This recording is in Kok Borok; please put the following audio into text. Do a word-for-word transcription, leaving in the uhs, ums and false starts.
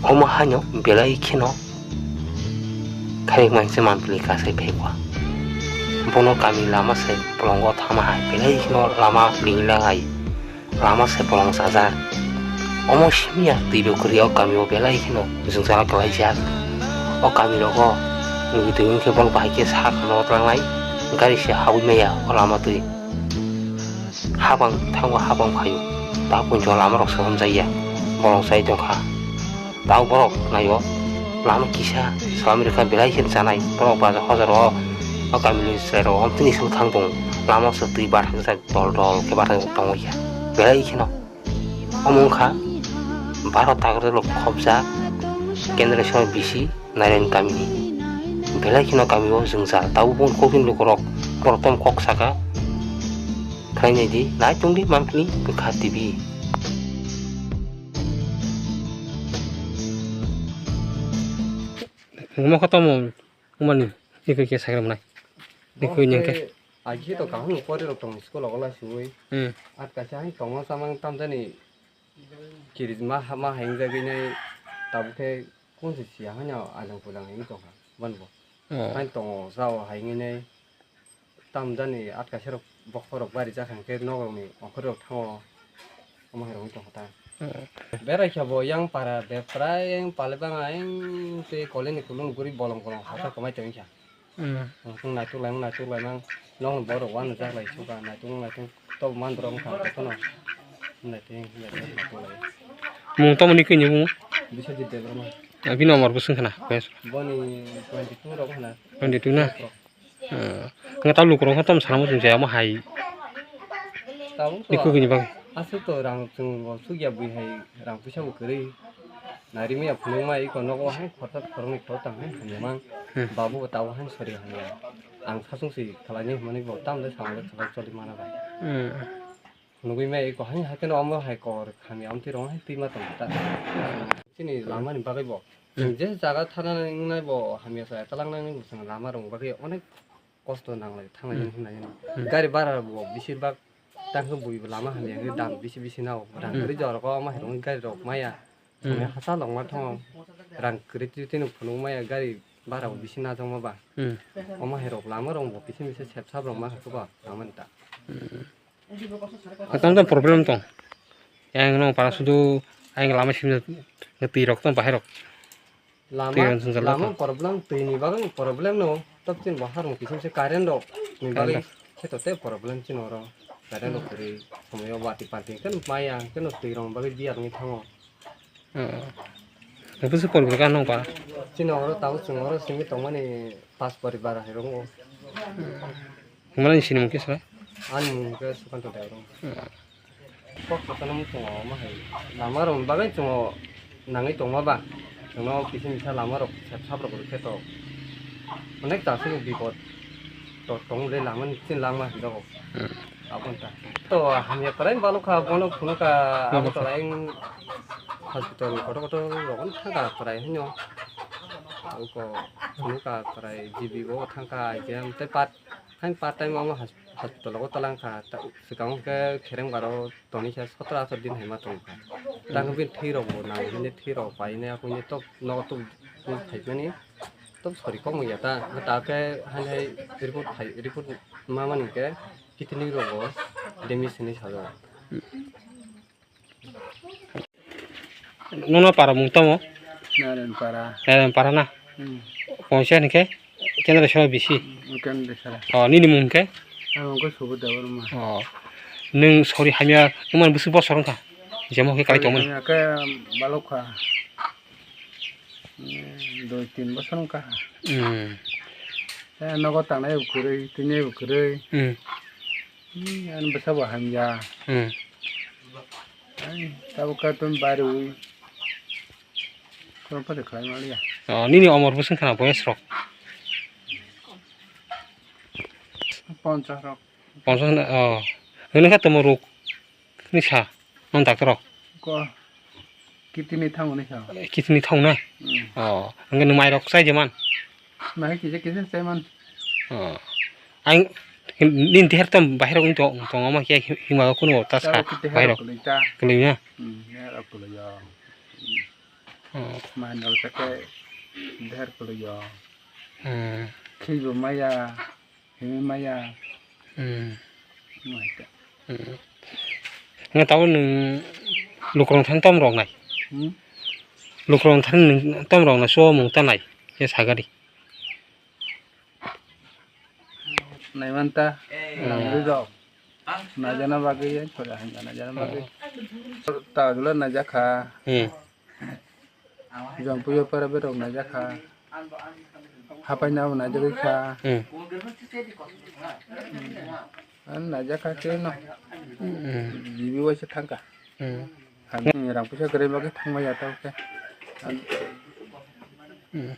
Omo haino belai kheno khairokma hwnse manpili kasai phaikha. Bono kami lama se bolongo thangma hai belai kheno lama linglang hai. Lama se bolong chajak. Omo simiya twi bo kwrwi o kami o belai kheno jwngjal kwlaijak. O kami rogo nugwi twi wngkhe bono bahai khe sak no tlangnai gari se habwi maya o lama twi. Habang thango habang phaio. Ta punjo lama rok se homjakya. Bolong chai tongkha. Tao borok naio lama kisa salami rwkha belai khe chanai borok baja hojaro o kamini chwrairok omtini swng thang tongo lama swk twi bathajak dol dol khe bathajak tongwi kha belai kheno omo wngkha baro tagrok khopjak kendra sor bisi nairen kamini belai kheno kamio jwngjal tabuk kokini lukurok borok tom kok saka khlainai di nai tongdi mampli kwkha T V. Omo khe tamo wngmani, nikoi khe sakhe rwnai. Nikoi nyang khe. Agi to kaham ni pori rok tong school ogo lai suwi. Hmm. At kaisa hai tongo samang tamjani kirijma hama hai wng jagwi nai tabuk khe kunsi siya hanya alang pulang hai wng tongkha. Ban bo. Oh. Hai tongo sao hai wngwi nai. Tamjani at kaisa rok bokhorok bari jak hwnkhe nokrokni ongkhorrok thango omo hai rok wng tongkha ta. Hmm. Berai khe bo yang para beprai yang pale banga yang tei koleni kulung guri bolong bolong hasa kwmai tongkha. Hmm. Ang naituk lai naituk lai mang nokni borok uanw jak lai suka naituk naituk to mandrok wngkha kono naituk naituk lai. Mung tamo ni kini mung? Biswajit Debbarma. Bini omor bwswng khna? Boni twenty two rok khna. Twenty two na? Nga ta lukurok khe tamo sana muchung chaya omo hai. Tabuk to nikugini bagwi. Aswk to rang chwng bo sukya bui hai rang puisa bo kwrwi. Nari maya phunukma iko nogo hai khorsa khoroknwi kho tang hai hamya mang. Hmm. Babu bo tabuk hai sori hamya. Ang sasung si khlaini hwnmani bo tamle samung le choli mana bai. Hmm. Nugwi maya iko hai hakhe no omo hai kor hamya amtwi rong hai twima tong ta. Chini lama ni bagwi bo. Hmm. Chwng je jaga thana wngnai bo hamya sa talang nang bo chwng lama rong bagwi onek kosto nang lai thang lai Hmm. hwn lai. Hmm. Gari bara bo bisir bak tang khe bui bo lama hamya khe dam bisi bisi nao rang Hmm. kwrwi jorok o ma hai rong gari rok maya. Hmm. Hasa longma thango rang kwrwi twi twi no phunuk maya gari bara bo bisi najokma ba. Hmm. Omo hai rok lama rong bo kisa misa sep sap rok ma kha ba lama ni ta. Hmm. Tamo tamo problem tong. Yang no para sudu ayang lama sim twi rok tong bahai rok. Lama, twi rok tong lama problem twi ni bagwi problem no tok chin bo harung kisim se current rok ni bagwi. Current rok. Khe to te problem chin oro current rok kwrwi somoi o wati party khe maya khe no twi rok bagwi biya rok ni thango. Hmm. Bwswk poribar kha nung para? Chini oro tabuk chwng oro simi tongmani pas poribar hai rwngo. Hwnmani sini mung kisa? Ani mung khe Sukanto Debbarma. Hmm. Kok sakano muchungo omo hai lama rokni bagwi chwng nangwi tongma ba chwngno kisa misa lama rok sep sap rok rwkhe to onek chasini bipod to tong le lama ni chini langma hinjago. Hmm. Aboni ta. To hamya kwrai balokha, bono phunukha, abo to ayang hospital kotor kotor rogo thangkha kwrai hwnyo. Uko phunukha kwrai G B o thangkha, I G M tei part, hain part time omo hos-, hospital o talangkha. Ta-, swkang khe khereng baro tonikha sotro atharo din hai ma tongkha. Tang bini thwi rok bo nang hwnwi thwi rok painai, ako hwnwi tok nogo tok phaimani tok sori kok ya ta. Ta khe hain hai report phai, report ma mani khe. Kidney rogo damage hinwi sajak. Nono para mung tamo? Naren para. Naren para na? Hmm. Poncha ni khe? Kendra sora bisi? Hmm, kendra sora. Oh, nini mung khe? Ang khe Subodh Debbarma. Oh. Nung sori hamya, iman busu bosor wngkha? Jemo khe kai tongmani? Hamya khe balokha. Hmm, dui tin bosor wngkha. Hmm. Eh, nogo tangnai bo kwrwi, tini bo kwrwi. Hmm. Hmm, ani bwsa bo hamya. Hmm. Ai, tabuk kha tun bari wi. Kono pade khlai maliya. Oh, nini omor bwswng khna boyes rok? Ponchas rok. Ponchas na, oh. Hwnwi kha tamo rok ni sa, non doctor rok? Ko. Kidney thango ni sa. Kidney thango na? Hmm. Oh, hwnkhai nwng mairok chai je man? Mai kisa kisa chai man. Oh. Ang nini deher tam bahai rok tong, tong ama khe hima kuno ta sa bahai rok. Kwlwi na? Hmm, ya rok kwlwi ya. Hmm. Mai nol khe der kuluyo. Hmm. Khibo maya, himi maya. Hmm. Mai ta. Hmm. Nga tao nwng lukurok thani tom rok nai. Hmm? Lukurok thani nwng tom rok nai, so mung ta nai. Ye sagari. Naimanta, hmm, nangri rok. Najana bagwi, ya, chole hanja najana bagwi. Hmm. Tagla najakha. Hmm. Jompuyo para berok najakha. Hapai nabo najagwi kha. Hmm. An najakha ke no. Hmm. Jibi waisa thangka. Hmm. Ang rang puisa kwrwi bagwi thangma ya tao khe. Hmm.